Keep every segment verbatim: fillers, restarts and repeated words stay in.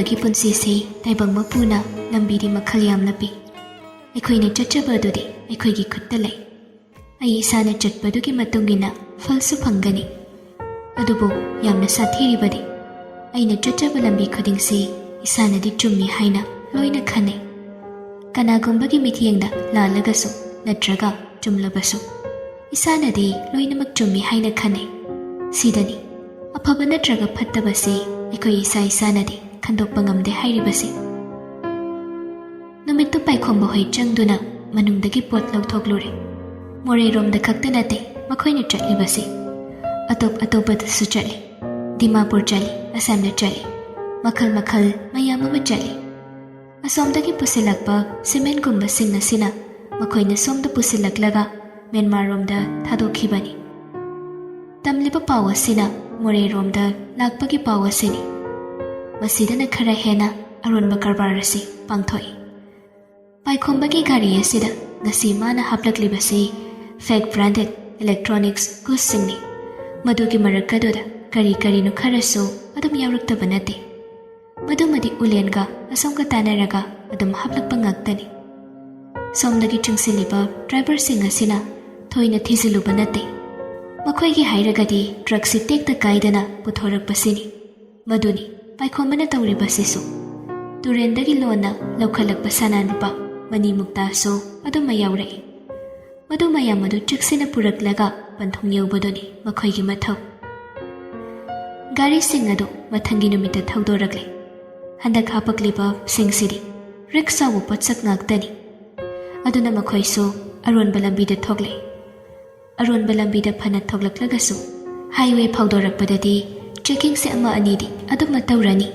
ꯃꯤꯑꯣꯏꯕꯒꯤ ꯄꯨꯟꯁꯤꯁꯤ ꯇꯥꯏꯕꯪ ꯃꯄꯨꯅ ꯂꯝꯕꯤꯗꯤ ꯃꯈꯜ ꯌꯥꯝꯅ ꯄꯤ꯫ ꯑꯩꯈꯣꯏꯅ ꯆꯠꯆꯕ ꯑꯗꯨꯗꯤ ꯑꯩꯈꯣꯏꯒꯤ ꯈꯨꯠꯇ ꯂꯩ꯫ ꯑꯩ ꯏꯁꯥꯅ ꯆꯠꯄꯗꯨꯒꯤ ꯃꯇꯨꯡ ꯏꯟꯅ ꯐꯜꯁꯨ ꯐꯪꯒꯅꯤ꯫ ꯑꯗꯨꯕꯨ ꯌꯥꯝꯅ ꯁꯥꯊꯤꯔꯤꯕꯗꯤ, ꯑꯩꯅ ꯆꯠꯆꯕ ꯂꯝꯕꯤ ꯈꯨꯗꯤꯡꯁꯤ ꯏꯁꯥꯅꯗꯤ ꯆꯨꯝꯃꯤ ꯍꯥꯏꯅ ꯂꯣꯏꯅ ꯈꯟꯅꯩ꯫ ꯀꯅꯥꯒꯨꯝꯕꯒꯤ ꯃꯤꯠꯌꯦꯡꯗ ꯂꯥꯜꯂꯒꯁꯨ ꯅꯠꯇ꯭ꯔꯒ ꯆꯨꯝꯂꯕꯁꯨ, ꯏꯁꯥꯅꯗꯤ ꯂꯣꯏꯅꯃꯛ ꯆꯨꯝꯃꯤ ꯍꯥꯏꯅ ꯈꯟꯅꯩ꯫ ꯁꯤꯗꯅꯤ ꯑꯐꯕ ꯅꯠꯇ꯭ꯔꯒ ꯐꯠꯇꯕꯁꯤ ꯑꯩꯈꯣꯏ ꯏꯁꯥ ꯏꯁꯥꯅꯗꯤ ꯈꯟꯗꯣꯛꯄ ꯉꯝꯗꯦ ꯍꯥꯏꯔꯤꯕꯁꯤ꯫ ꯅꯨꯃꯤꯠꯇꯨ ꯄꯥꯏꯈꯣꯝꯕ ꯍꯣꯏ ꯆꯪꯗꯨꯅ ꯃꯅꯨꯡꯗꯒꯤ ꯄꯣꯠ ꯂꯧꯊꯣꯛꯂꯨꯔꯦ꯫ ꯃꯣꯔꯦꯔꯣꯝꯗ ꯈꯛꯇ ꯅꯠꯇꯦ ꯃꯈꯣꯏꯅ ꯆꯠꯂꯤꯕꯁꯤ꯫ ꯑꯇꯣꯞ ꯑꯇꯣꯞꯄꯗꯁꯨ ꯆꯠꯂꯤ꯫ ꯗꯤꯃꯥꯄꯨꯔ ꯆꯠꯂꯤ, ꯑꯁꯥꯝꯗ ꯆꯠꯂꯤ, ꯃꯈꯜ ꯃꯈꯜ ꯃꯌꯥꯝ ꯑꯃ ꯆꯠꯂꯤ꯫ ꯑꯁꯣꯝꯗꯒꯤ ꯄꯨꯁꯤꯜꯂꯛꯄ ꯁꯤꯃꯦꯟꯒꯨꯝꯕꯁꯤꯡ ꯑꯁꯤꯅ ꯃꯈꯣꯏꯅ ꯁꯣꯝꯗ ꯄꯨꯁꯤꯜꯂꯛꯂꯒ ꯃ꯭ꯌꯥꯟꯃꯥꯔꯔꯣꯝꯗ ꯊꯥꯗꯣꯛꯈꯤꯕꯅꯤ꯫ ꯇꯝꯂꯤꯕ ꯄꯥꯎ ꯑꯁꯤꯅ ꯃꯣꯔꯦꯔꯣꯝꯗ ꯂꯥꯛꯄꯒꯤ ꯄꯥꯎ ꯑꯁꯤꯅꯤ꯫ ꯃꯁꯤꯗꯅ ꯈꯔ ꯍꯦꯟꯅ ꯑꯔꯣꯟꯕ ꯀꯔꯕꯥꯔ ꯑꯁꯤ ꯄꯥꯡꯊꯣꯛꯏ꯫ ꯄꯥꯏꯈꯣꯝꯕꯒꯤ ꯒꯥꯔꯤ ꯑꯁꯤꯗ ꯉꯁꯤ ꯃꯥꯅ ꯍꯥꯞꯂꯛꯂꯤꯕꯁꯤ fake branded electronics goodsꯁꯤꯡꯅꯤ꯫ ꯃꯗꯨꯒꯤ ꯃꯔꯛ ꯑꯗꯨꯗ ꯀꯔꯤ ꯀꯔꯤꯅꯣ ꯈꯔꯁꯨ ꯑꯗꯨꯝ ꯌꯥꯎꯔꯛꯇꯕ ꯅꯠꯇꯦ꯫ ꯃꯗꯨꯃꯗꯤ ꯎꯂꯦꯟꯒ ꯑꯁꯣꯝꯒ ꯇꯥꯟꯅꯔꯒ ꯑꯗꯨꯝ ꯍꯥꯞꯂꯛꯄ ꯉꯥꯛꯇꯅꯤ꯫ ꯁꯣꯝꯗꯒꯤ ꯆꯪꯁꯤꯜꯂꯤꯕ ꯗ꯭ꯔꯥꯏꯚꯔꯁꯤꯡ ꯑꯁꯤꯅ ꯊꯣꯏꯅ ꯊꯤꯖꯤꯜꯂꯨꯕ ꯅꯠꯇꯦ꯫ ꯃꯈꯣꯏꯒꯤ ꯍꯥꯏꯔꯒꯗꯤ ꯇ꯭ꯔꯛꯁꯤ ꯇꯦꯛꯇ ꯀꯥꯏꯗꯅ ꯄꯨꯊꯣꯔꯛꯄꯁꯤꯅꯤ꯫ ꯃꯗꯨꯅꯤ ꯄꯥꯏꯈꯣꯝꯕꯅ ꯇꯧꯔꯤꯕꯁꯤꯁꯨ꯫ ꯇꯨꯔꯦꯟꯗꯒꯤ ꯂꯣꯟꯅ ꯂꯧꯈꯠꯂꯛꯄ ꯁꯅꯥ ꯂꯨꯄꯥ, ꯃꯅꯤ ꯃꯨꯛꯇꯥꯁꯨ ꯑꯗꯨꯝ ꯌꯥꯎꯔꯛꯏ꯫ ꯃꯗꯨ ꯃꯌꯥꯝ ꯑꯗꯨ ꯆꯦꯛꯁꯤꯟꯅ ꯄꯨꯔꯛꯂꯒ ꯄꯟꯊꯨꯡ ꯌꯧꯕꯗꯨꯅꯤ ꯃꯈꯣꯏꯒꯤ ꯃꯊꯧ꯫ ꯒꯥꯔꯤꯁꯤꯡ ꯑꯗꯨ ꯃꯊꯪꯒꯤ ꯅꯨꯃꯤꯠꯇ ꯊꯧꯗꯣꯔꯛꯂꯦ꯫ ꯍꯟꯗꯛ ꯍꯥꯄꯛꯂꯤꯕꯁꯤꯡꯁꯤꯗꯤ ꯔꯤꯛꯁ ꯆꯥꯎꯕ ꯄꯣꯠꯁꯛ ꯉꯥꯛꯇꯅꯤ꯫ ꯑꯗꯨꯅ ꯃꯈꯣꯏꯁꯨ ꯑꯔꯣꯟꯕ ꯂꯝꯕꯤꯗ ꯊꯣꯛꯂꯦ꯫ ꯑꯔꯣꯟꯕ ꯂꯝꯕꯤꯗ ꯐꯅ ꯊꯣꯛꯂꯛꯂꯒꯁꯨ highway ꯐꯥꯎꯗꯣꯔꯛꯄꯗꯗꯤ checkingꯁꯦ ꯑꯃ ꯑꯅꯤꯗꯤ ꯑꯗꯨꯝ ꯇꯧꯔꯅꯤ꯫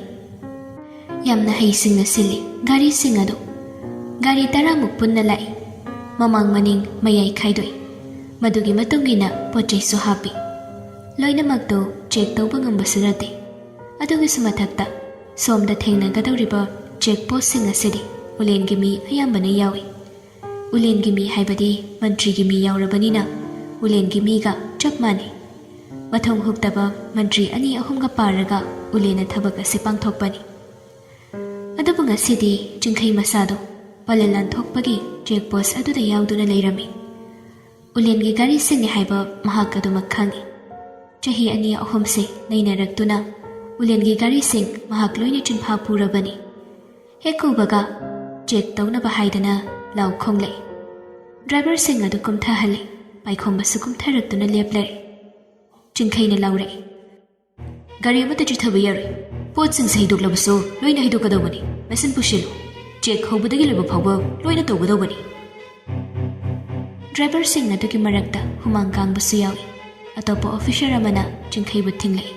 ꯌꯥꯝꯅ ꯍꯩꯁꯤꯡꯅ ꯁꯤꯜꯂꯤ ꯒꯥꯔꯤꯁꯤꯡ ꯑꯗꯨ꯫ ꯒꯥꯔꯤ ꯇꯔꯥꯃꯨꯛ ꯄꯨꯟꯅ ꯂꯥꯛꯏ꯫ ꯃꯃꯥꯡ ꯃꯅꯤꯡ ꯃꯌꯥꯏ ꯈꯥꯏꯗꯣꯛꯏ꯫ ꯃꯗꯨꯒꯤ ꯃꯇꯨꯡ ꯏꯟꯅ ꯄꯣꯠ ꯆꯩꯁꯨ ꯍꯥꯞꯄꯤ꯫ ꯂꯣꯏꯅꯃꯛꯇꯨ check ꯇꯧꯕ ꯉꯝꯕꯁꯨ ꯅꯠꯇꯦ꯫ ꯑꯗꯨꯒꯤꯁꯨ ꯃꯊꯛꯇ ꯁꯣꯝꯗ ꯊꯦꯡꯅꯒꯗꯧꯔꯤꯕ check postꯁꯤꯡ ꯑꯁꯤꯗꯤ ꯎꯂꯦꯟꯒꯤ ꯃꯤ ꯑꯌꯥꯝꯕꯅ ꯌꯥꯎꯏ꯫ ꯎꯂꯦꯟꯒꯤ ꯃꯤ ꯍꯥꯏꯕꯗꯤ ꯃꯟꯇ꯭ꯔꯤꯒꯤ ꯃꯤ ꯌꯥꯎꯔꯕꯅꯤꯅ ꯎꯂꯦꯟꯒꯤ ꯃꯤꯒ ꯆꯞ ꯃꯥꯟꯅꯩ꯫ ꯃꯊꯣꯡ ꯍꯨꯛꯇꯕ ꯃꯟꯇ꯭ꯔꯤ ꯑꯅꯤ ꯑꯍꯨꯝꯒ ꯄꯥꯔꯒ ꯎꯂꯦꯟꯅ ꯊꯕꯛ ꯑꯁꯤ ꯄꯥꯡꯊꯣꯛꯄꯅꯤ꯫ ꯑꯗꯨꯕꯨ ꯉꯁꯤꯗꯤ ꯆꯤꯡꯈꯩ ꯃꯁꯥꯗꯣ ꯄꯂꯦꯜ ꯂꯥꯟꯊꯣꯛꯄꯒꯤ ꯆꯦꯛ ꯄꯣꯁ ꯑꯗꯨꯗ ꯌꯥꯎꯗꯨꯅ ꯂꯩꯔꯝꯃꯤ꯫ ꯎꯂꯦꯟꯒꯤ ꯒꯥꯔꯤꯁꯤꯡꯅꯤ ꯍꯥꯏꯕ ꯃꯍꯥꯛ ꯑꯗꯨꯃꯛ ꯈꯪꯏ꯫ ꯆꯍꯤ ꯑꯅꯤ ꯑꯍꯨꯝꯁꯦ ꯅꯩꯅꯔꯛꯇꯨꯅ ꯎꯂꯦꯟꯒꯤ ꯒꯥꯔꯤꯁꯤꯡ ꯃꯍꯥꯛ ꯂꯣꯏꯅ ꯆꯤꯟꯐꯥ ꯄꯨꯔꯕꯅꯤ꯫ ꯍꯦꯛ ꯎꯕꯒ ꯆꯦꯛ ꯇꯧꯅꯕ ꯍꯥꯏꯗꯅ ꯂꯥꯎ ꯈꯣꯡꯂꯛꯏ꯫ ꯗ꯭ꯔꯥꯏꯚꯔꯁꯤꯡ ꯑꯗꯨ ꯀꯨꯝꯊꯍꯜꯂꯤ꯫ ꯄꯥꯏꯈꯣꯝꯕꯁꯨ ꯀꯨꯝꯊꯔꯛꯇꯨꯅ ꯂꯦꯞꯂꯔꯦ꯫ ꯆꯤꯡꯈꯩꯅ ꯂꯥꯎꯔꯛꯏ, "ꯒꯥꯔꯤ ꯑꯃꯠꯇ ꯆꯤꯊꯕ ꯌꯥꯔꯣꯏ꯫ ꯄꯣꯠꯁꯤꯡꯁꯦ ꯍꯩꯗꯣꯛꯂꯕꯁꯨ ꯂꯣꯏꯅ ꯍꯩꯗꯣꯛꯀꯗꯧꯕꯅꯤ꯫ ꯃꯦꯁꯤꯟ ꯄꯨꯁꯤꯜꯂꯨ꯫ ꯆꯦꯛ ꯍꯧꯕꯗꯒꯤ ꯂꯣꯏꯕ ꯐꯥꯎꯕ ꯂꯣꯏꯅ ꯇꯧꯒꯗꯧꯕꯅꯤ꯫" ꯗ꯭ꯔꯥꯏꯚꯔꯁꯤꯡ ꯑꯗꯨꯒꯤ ꯃꯔꯛꯇ ꯍꯨꯃꯥꯡ ꯀꯥꯡꯕꯁꯨ ꯌꯥꯎꯏ꯫ ꯑꯇꯣꯞꯄ ꯑꯣꯐꯤꯁꯔ ꯑꯃꯅ ꯆꯤꯡꯈꯩꯕꯨ ꯊꯤꯡꯂꯛꯏ꯫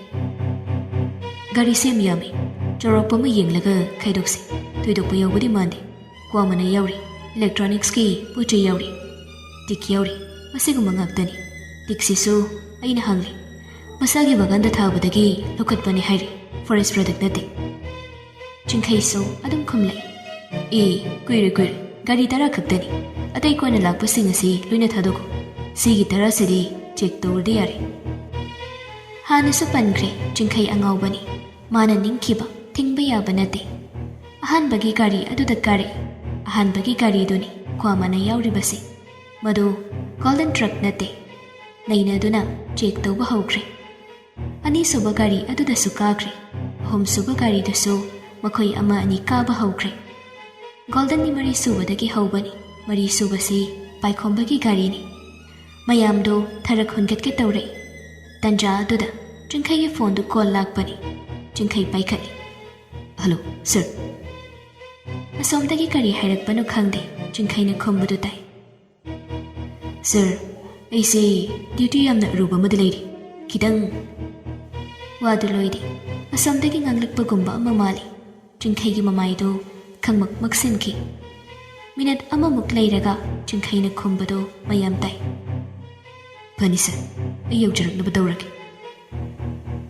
"ꯒꯥꯔꯤ ꯁꯦꯝ ꯌꯥꯝꯃꯤ꯫ ꯆꯥꯎꯔꯥꯛꯄ ꯑꯃ ꯌꯦꯡꯂꯒ ꯈꯥꯏꯗꯣꯛꯁꯤ꯫ ꯊꯣꯏꯗꯣꯛꯄ ꯌꯥꯎꯕꯗꯤ ꯃꯥꯟꯗꯦ꯫ ꯀ꯭ꯋꯥ ꯃꯅꯥ ꯌꯥꯎꯔꯤ, ꯏꯂꯦꯛꯇ꯭ꯔꯣꯅꯤꯛꯁꯀꯤ ꯄꯣꯠ ꯆꯩ ꯌꯥꯎꯔꯤ, ꯇꯤꯛ ꯌꯥꯎꯔꯤ, ꯃꯁꯤꯒꯨꯝꯕ ꯉꯥꯛꯇꯅꯤ꯫ ꯇꯤꯛꯁꯤꯁꯨ ꯑꯩꯅ ꯍꯪꯂꯤ꯫ ꯃꯁꯥꯒꯤ ꯕꯥꯒꯥꯟꯗ ꯊꯥꯕꯗꯒꯤ ꯂꯧꯈꯠꯄꯅꯤ ꯍꯥꯏꯔꯤ, ꯐꯣꯔꯦꯁ ꯄ꯭ꯔꯗꯛ ꯅꯠꯇꯦ꯫" ꯆꯤꯡꯈꯩꯁꯨ ꯑꯗꯨꯝ ꯈꯨꯝꯂꯛꯏ, "ꯑꯦ, ꯀꯨꯏꯔꯣꯏ, ꯀꯨꯏꯔꯣꯏ, ꯒꯥꯔꯤ ꯇꯔꯥ ꯈꯛꯇꯅꯤ꯫ ꯑꯇꯩ ꯀꯣꯟꯅ ꯂꯥꯛꯄꯁꯤꯡ ꯑꯁꯤ ꯂꯣꯏꯅ ꯊꯥꯗꯣꯛꯈꯣ꯫ ꯁꯤꯒꯤ ꯇꯔꯥꯁꯤꯗꯤ ꯆꯦꯛ ꯇꯧꯔꯗꯤ ꯌꯥꯔꯦ꯫" ꯍꯥꯟꯅꯁꯨ ꯄꯟꯈ꯭ꯔꯦ, ꯆꯤꯡꯈꯩ ꯑꯉꯥꯎꯕꯅꯤ꯫ ꯃꯥꯅ ꯅꯤꯡꯈꯤꯕ ꯊꯤꯡꯕ ꯌꯥꯕ ꯅꯠꯇꯦ꯫ ꯑꯍꯥꯟꯕꯒꯤ ꯒꯥꯔꯤ ꯑꯗꯨꯗ ꯀꯥꯔꯛꯏ꯫ ꯑꯍꯥꯟꯕꯒꯤ ꯒꯥꯔꯤꯗꯨꯅꯤ ꯈ꯭ꯋꯥꯃꯅ ꯌꯥꯎꯔꯤꯕꯁꯤ꯫ ꯃꯗꯨ ꯒꯣꯜꯗꯟ ꯇ꯭ꯔꯛ ꯅꯠꯇꯦ꯫ ꯅꯩꯅꯗꯨꯅ ꯆꯦꯛ ꯇꯧꯕ ꯍꯧꯈ꯭ꯔꯦ꯫ ꯑꯅꯤꯁꯨꯕ ꯒꯥꯔꯤ ꯑꯗꯨꯗꯁꯨ ꯀꯥꯈ꯭ꯔꯦ꯫ ꯑꯍꯨꯝꯁꯨꯕ ꯒꯥꯔꯤꯗꯨꯁꯨ ꯃꯈꯣꯏ ꯑꯃ ꯑꯅꯤ ꯀꯥꯕ ꯍꯧꯈ꯭ꯔꯦ꯫ ꯒꯣꯜꯗꯟꯒꯤ ꯃꯔꯤꯁꯨꯕꯗꯒꯤ ꯍꯧꯕꯅꯤ꯫ ꯃꯔꯤꯁꯨꯕꯁꯤ ꯄꯥꯏꯈꯣꯝꯕꯒꯤ ꯒꯥꯔꯤꯅꯤ꯫ ꯃꯌꯥꯝꯗꯨ ꯊꯔꯛ ꯍꯨꯟꯒꯠꯀꯦ ꯇꯧꯔꯛꯏ꯫ ꯇꯟꯖꯥ ꯑꯗꯨꯗ ꯆꯤꯡꯈꯩꯒꯤ ꯐꯣꯟꯗꯨ ꯀꯣꯜ ꯂꯥꯛꯄꯅꯤ꯫ ꯆꯤꯡꯈꯩ ꯄꯥꯏꯈꯠꯂꯤ꯫ "ꯍꯜꯂꯣ, ꯁꯥꯔ꯫" ꯑꯁꯣꯝꯗꯒꯤ ꯀꯔꯤ ꯍꯥꯏꯔꯛꯄꯅꯣ ꯈꯪꯗꯦ, ꯆꯤꯡꯈꯩꯅ ꯈꯨꯝꯕꯗꯨ ꯇꯥꯏ꯫ "ꯁꯥꯔ, ꯑꯩꯁꯦ ꯗ꯭ꯌꯨꯇꯤ ꯌꯥꯝꯅ ꯑꯔꯨꯕ ꯑꯃꯗ ꯂꯩꯔꯤ꯫ ꯈꯤꯇꯪ꯫" ꯋꯥꯗꯨ ꯂꯣꯏꯗꯦ꯫ ꯑꯁꯣꯝꯗꯒꯤ ꯉꯥꯡꯂꯛꯄꯒꯨꯝꯕ ꯑꯃ ꯃꯥꯜꯂꯤ꯫ ꯆꯤꯡꯈꯩꯒꯤ ꯃꯃꯥꯏꯗꯨ ꯈꯪꯃꯛ ꯃꯛꯁꯤꯟꯈꯤ꯫ ꯃꯤꯅꯠ ꯑꯃꯃꯨꯛ ꯂꯩꯔꯒ ꯆꯤꯡꯈꯩꯅ ꯈꯨꯝꯕꯗꯨ ꯃꯌꯥꯝ ꯇꯥꯏ꯫ "ꯐꯅꯤ ꯁꯥꯔ, ꯑꯩ ꯌꯧꯖꯔꯛꯅꯕ ꯇꯧꯔꯒꯦ꯫"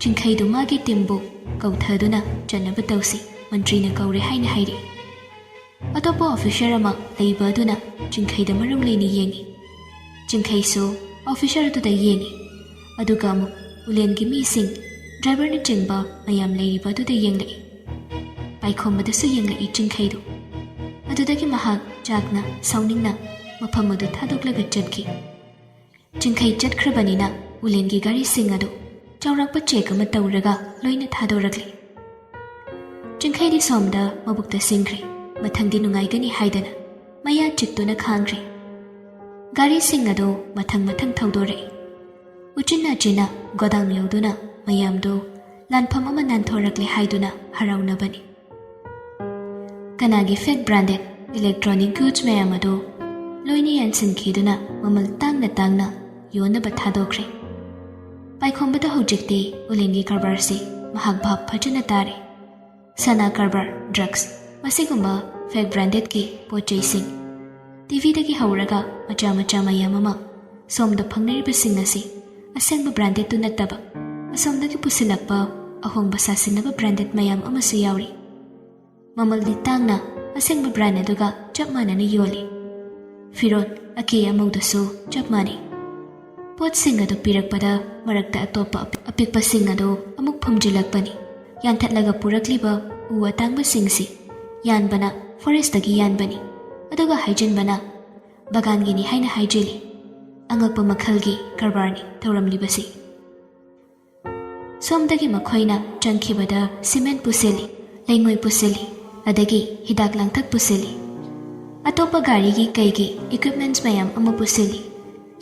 ꯆꯤꯡꯈꯩꯗꯨ ꯃꯥꯒꯤ ꯇꯤꯝꯕꯨ ꯀꯧꯊꯗꯨꯅ ꯆꯠꯅꯕ ꯇꯧꯁꯤ, ꯃꯟꯇ꯭ꯔꯤꯅ ꯀꯧꯔꯦ ꯍꯥꯏꯅ ꯍꯥꯏꯔꯛꯏ꯫ ꯑꯇꯣꯞꯄ ꯑꯣꯐꯤꯁꯔ ꯑꯃ ꯂꯩꯕ ꯑꯗꯨꯅ ꯆꯤꯡꯈꯩꯗ ꯃꯔꯝ ꯂꯩꯅ ꯌꯦꯡꯏ꯫ ꯆꯤꯡꯈꯩꯁꯨ ꯑꯣꯐꯤꯁꯔ ꯑꯗꯨꯗ ꯌꯦꯡꯏ꯫ ꯑꯗꯨꯒ ꯑꯃꯨꯛ ꯎꯂꯦꯟꯒꯤ ꯃꯤꯁꯤꯡ, ꯗ꯭ꯔꯥꯏꯚꯔꯅꯆꯤꯡꯕ ꯃꯌꯥꯝ ꯂꯩꯔꯤꯕ ꯑꯗꯨꯗ ꯌꯦꯡꯂꯛꯏ꯫ ꯄꯥꯏꯈꯣꯝꯕꯗꯁꯨ ꯌꯦꯡꯂꯛꯏ ꯆꯤꯡꯈꯩꯗꯨ꯫ ꯑꯗꯨꯗꯒꯤ ꯃꯍꯥꯛ ꯆꯥꯛꯅ ꯁꯥꯎꯅꯤꯡꯅ ꯃꯐꯝ ꯑꯗꯨ ꯊꯥꯗꯣꯛꯂꯒ ꯆꯠꯈꯤ꯫ ꯆꯤꯡꯈꯩ ꯆꯠꯈ꯭ꯔꯕꯅꯤꯅ ꯎꯂꯦꯟꯒꯤ ꯒꯥꯔꯤꯁꯤꯡ ꯑꯗꯨ ꯆꯥꯎꯔꯥꯛꯄ ꯆꯦꯛ ꯑꯃ ꯇꯧꯔꯒ ꯂꯣꯏꯅ ꯊꯥꯗꯣꯔꯛꯂꯤ꯫ ꯆꯤꯡꯈꯩꯗꯤ ꯁꯣꯝꯗ ꯃꯕꯨꯛꯇ ꯁꯤꯡꯈ꯭ꯔꯦ꯫ ꯃꯊꯪꯗꯤ ꯅꯨꯡꯉꯥꯏꯒꯅꯤ ꯍꯥꯏꯗꯅ ꯃꯌꯥ ꯆꯤꯛꯇꯨꯅ ꯈꯥꯡꯈ꯭ꯔꯦ꯫ ꯒꯥꯔꯤꯁꯤꯡ ꯑꯗꯨ ꯃꯊꯪ ꯃꯊꯪ ꯊꯧꯗꯣꯔꯛꯏ꯫ ꯎꯆꯤꯟ ꯅꯥꯆꯤꯟꯅ ꯒꯣꯗꯥꯎꯟ ꯌꯧꯗꯨꯅ ꯃꯌꯥꯝꯗꯨ ꯂꯥꯟꯐꯝ ꯑꯃ ꯅꯥꯟꯊꯣꯔꯛꯂꯦ ꯍꯥꯏꯗꯨꯅ ꯍꯔꯥꯎꯅꯕꯅꯤ꯫ ꯀꯅꯥꯒꯤ fake branded electronic goods ꯃꯌꯥꯝ ꯑꯗꯨ ꯂꯣꯏꯅ ꯌꯥꯟꯁꯤꯟꯈꯤꯗꯨꯅ ꯃꯃꯜ ꯇꯥꯡꯅ ꯇꯥꯡꯅ ꯌꯣꯟꯅꯕ ꯊꯥꯗꯣꯛꯈ꯭ꯔꯦ꯫ ꯄꯥꯏꯈꯣꯝꯕꯗ ꯍꯧꯖꯤꯛꯇꯤ ꯎꯂꯦꯟꯒꯤ ꯀꯔꯕꯥꯔꯁꯤ ꯃꯍꯥꯛ ꯚꯥꯞ ꯐꯖꯅ ꯇꯥꯔꯦ꯫ ꯁꯅꯥ ꯀꯔꯕꯥꯔ, drugs, ꯃꯁꯤꯒꯨꯝꯕ fake brandedꯀꯤ ꯄꯣꯠ ꯆꯩꯁꯤꯡ, ꯇꯤꯚꯤꯗꯒꯤ ꯍꯧꯔꯒ ꯃꯆꯥ ꯃꯆꯥ ꯃꯌꯥꯝ ꯑꯃ ꯁꯣꯝꯗ ꯐꯪꯅꯔꯤꯕꯁꯤꯡ ꯑꯁꯤ ꯑꯁꯦꯡꯕ brandedꯇꯨ ꯅꯠꯇꯕ, ꯑꯁꯣꯝꯗꯒꯤ ꯄꯨꯁꯤꯜꯂꯛꯄ ꯑꯍꯣꯡꯕ ꯁꯥꯁꯤꯟꯅꯕ branded ꯃꯌꯥꯝ ꯑꯃꯁꯨ ꯌꯥꯎꯔꯤ꯫ ꯃꯃꯜꯗꯤ ꯇꯥꯡꯅ ꯑꯁꯦꯡꯕ brand ꯑꯗꯨꯒ ꯆꯞ ꯃꯥꯟꯅꯅ ꯌꯣꯜꯂꯤ꯫ ꯐꯤꯔꯣꯜ ꯑꯀꯦ ꯑꯃꯧꯗꯁꯨ ꯆꯞ ꯃꯥꯟꯅꯩ꯫ ꯄꯣꯠꯁꯤꯡ ꯑꯗꯨ ꯄꯤꯔꯛꯄꯗ ꯃꯔꯛꯇ ꯑꯇꯣꯞꯄ ꯑꯄꯤ-, ꯑꯄꯤꯛꯄꯁꯤꯡ ꯑꯗꯨ ꯑꯃꯨꯛ ꯐꯨꯝꯖꯤꯜꯂꯛꯄꯅꯤ꯫ ꯌꯥꯟꯊꯠꯂꯒ ꯄꯨꯔꯛꯂꯤꯕ ꯎ ꯑꯇꯥꯡꯕꯁꯤꯡꯁꯤ ꯌꯥꯟꯕꯅ forestꯇꯒꯤ ꯌꯥꯟꯕꯅꯤ, ꯑꯗꯨꯒ ꯍꯥꯏꯖꯤꯟꯕꯅ ꯕꯒꯥꯟꯒꯤꯅꯤ ꯍꯥꯏꯅ ꯍꯥꯏꯖꯤꯜꯂꯤ꯫ ꯑꯉꯛꯄ ꯃꯈꯜꯒꯤ ꯀꯔꯕꯥꯔꯅꯤ ꯇꯧꯔꯝꯂꯤꯕꯁꯤ꯫ ꯁꯣꯝꯗꯒꯤ ꯃꯈꯣꯏꯅ ꯆꯪꯈꯤꯕꯗ cement ꯄꯨꯁꯤꯜꯂꯤ, ꯂꯩꯉꯣꯏ ꯄꯨꯁꯤꯜꯂꯤ, ꯑꯗꯒꯤ ꯍꯤꯗꯥꯛ ꯂꯥꯡꯊꯛ ꯄꯨꯁꯤꯜꯂꯤ꯫ ꯑꯇꯣꯞꯄ ꯒꯥꯔꯤꯒꯤ ꯀꯩꯒꯤ equipments ꯃꯌꯥꯝ ꯑꯃ ꯄꯨꯁꯤꯜꯂꯤ꯫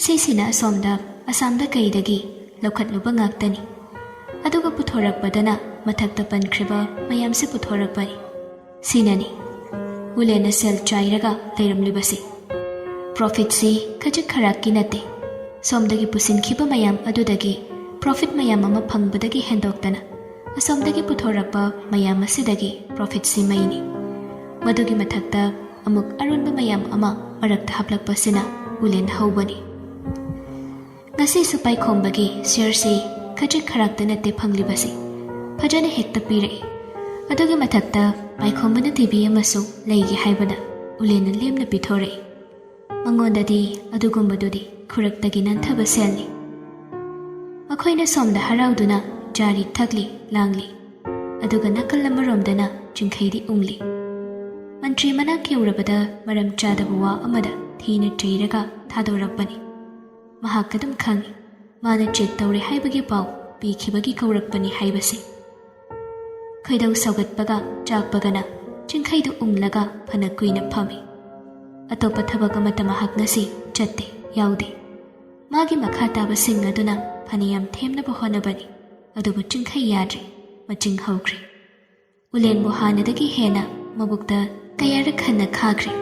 ꯁꯤꯁꯤꯅ ꯑꯁꯣꯝꯗ ꯑꯁꯥꯝꯗ ꯀꯩꯗꯒꯤ ꯂꯧꯈꯠꯂꯨꯕ ꯉꯥꯛꯇꯅꯤ꯫ ꯑꯗꯨꯒ ꯄꯨꯊꯣꯔꯛꯄꯗꯅ ꯃꯊꯛꯇ ꯄꯟꯈ꯭ꯔꯤꯕ ꯃꯌꯥꯝꯁꯤ ꯄꯨꯊꯣꯔꯛꯄꯅꯤ꯫ ꯁꯤꯅꯅꯤ ꯎꯂꯦꯟꯅ ꯁꯦꯜ ꯆꯥꯏꯔꯒ ꯂꯩꯔꯝꯂꯤꯕꯁꯤ꯫ Profitꯁꯤ ꯈꯖꯤꯛ ꯈꯔꯥꯛꯀꯤ ꯅꯠꯇꯦ꯫ ꯁꯣꯝꯗꯒꯤ ꯄꯨꯁꯤꯟꯈꯤꯕ ꯃꯌꯥꯝ ꯑꯗꯨꯗꯒꯤ profit ꯃꯌꯥꯝ ꯑꯃ ꯐꯪꯕꯗꯒꯤ ꯍꯦꯟꯗꯣꯛꯇꯅ ꯑꯁꯣꯝꯗꯒꯤ ꯄꯨꯊꯣꯔꯛꯄ ꯃꯌꯥꯝ ꯑꯁꯤꯗꯒꯤ profitꯁꯤ ꯃꯩꯅꯤ꯫ ꯃꯗꯨꯒꯤ ꯃꯊꯛꯇ ꯑꯃꯨꯛ ꯑꯔꯣꯟꯕ ꯃꯌꯥꯝ ꯑꯃ ꯃꯔꯛꯇ ꯍꯥꯞꯂꯛꯄꯁꯤꯅ ꯎꯂꯦꯟ ꯍꯧꯕꯅꯤ꯫ ꯉꯁꯤꯁꯨ ꯄꯥꯏꯈꯣꯝꯕꯒꯤ shareꯁꯤ ꯈꯖꯤꯛ ꯈꯔꯥꯛꯇ ꯅꯠꯇꯦ ꯐꯪꯂꯤꯕꯁꯤ, ꯐꯖꯅ ꯍꯦꯛꯇ ꯄꯤꯔꯛꯏ꯫ ꯑꯗꯨꯒꯤ ꯃꯊꯛꯇ ꯄꯥꯏꯈꯣꯝꯕꯅ ꯇꯤꯚꯤ ꯑꯃꯁꯨ ꯂꯩꯒꯦ ꯍꯥꯏꯕꯗ ꯎꯂꯦꯟꯅ ꯂꯦꯝꯅ ꯄꯤꯊꯣꯔꯛꯏ꯫ ꯃꯉꯣꯟꯗꯗꯤ ꯑꯗꯨꯒꯨꯝꯕꯗꯨꯗꯤ ꯈꯨꯔꯛꯇꯒꯤ ꯅꯥꯟꯊꯕ ꯁꯦꯜꯅꯤ꯫ ꯃꯈꯣꯏꯅ ꯁꯣꯝꯗ ꯍꯔꯥꯎꯗꯨꯅ ꯆꯥꯔꯤ ꯊꯛꯂꯤ ꯂꯥꯡꯂꯤ꯫ ꯑꯗꯨꯒ ꯅꯥꯀꯜ ꯑꯃꯔꯣꯝꯗꯅ ꯆꯤꯡꯈꯩꯗꯤ ꯎꯪꯂꯤ꯫ ꯃꯟꯇ꯭ꯔꯤ ꯃꯅꯥꯛ ꯌꯧꯔꯕꯗ ꯃꯔꯝ ꯆꯥꯗꯕ ꯋꯥ ꯑꯃꯗ ꯊꯤꯅ ꯆꯩꯔꯒ ꯊꯥꯗꯣꯔꯛꯄꯅꯤ꯫ ꯃꯍꯥꯛ ꯑꯗꯨꯝ ꯈꯪꯏ, ꯃꯥꯅ ꯆꯦꯛ ꯇꯧꯔꯦ ꯍꯥꯏꯕꯒꯤ ꯄꯥꯎ ꯄꯤꯈꯤꯕꯒꯤ ꯀꯧꯔꯛꯄꯅꯤ ꯍꯥꯏꯕꯁꯤ꯫ ꯈꯣꯏꯗꯧ ꯁꯧꯒꯠꯄꯒ ꯆꯥꯛꯄꯒꯅ ꯆꯤꯡꯈꯩꯗꯨ ꯎꯪꯂꯒ ꯐꯅ ꯀꯨꯏꯅ ꯐꯝꯃꯤ꯫ ꯑꯇꯣꯞꯄ ꯊꯕꯛ ꯑꯃꯠꯇ ꯃꯍꯥꯛ ꯉꯁꯤ ꯆꯠꯇꯦ, ꯌꯥꯎꯗꯦ꯫ ꯃꯥꯒꯤ ꯃꯈꯥ ꯇꯥꯕꯁꯤꯡ ꯑꯗꯨꯅ ꯐꯅꯌꯥꯝ ꯊꯦꯝꯅꯕ ꯍꯣꯠꯅꯕꯅꯤ, ꯑꯗꯨꯕꯨ ꯆꯤꯡꯈꯩ ꯌꯥꯗ꯭ꯔꯦ, ꯃꯆꯤꯡ ꯍꯧꯈ꯭ꯔꯦ꯫ ꯎꯂꯦꯟꯕꯨ ꯍꯥꯟꯅꯗꯒꯤ ꯍꯦꯟꯅ ꯃꯕꯨꯛꯇ ꯀꯌꯥꯔꯛ ꯍꯟꯅ ꯈꯥꯈ꯭ꯔꯦ,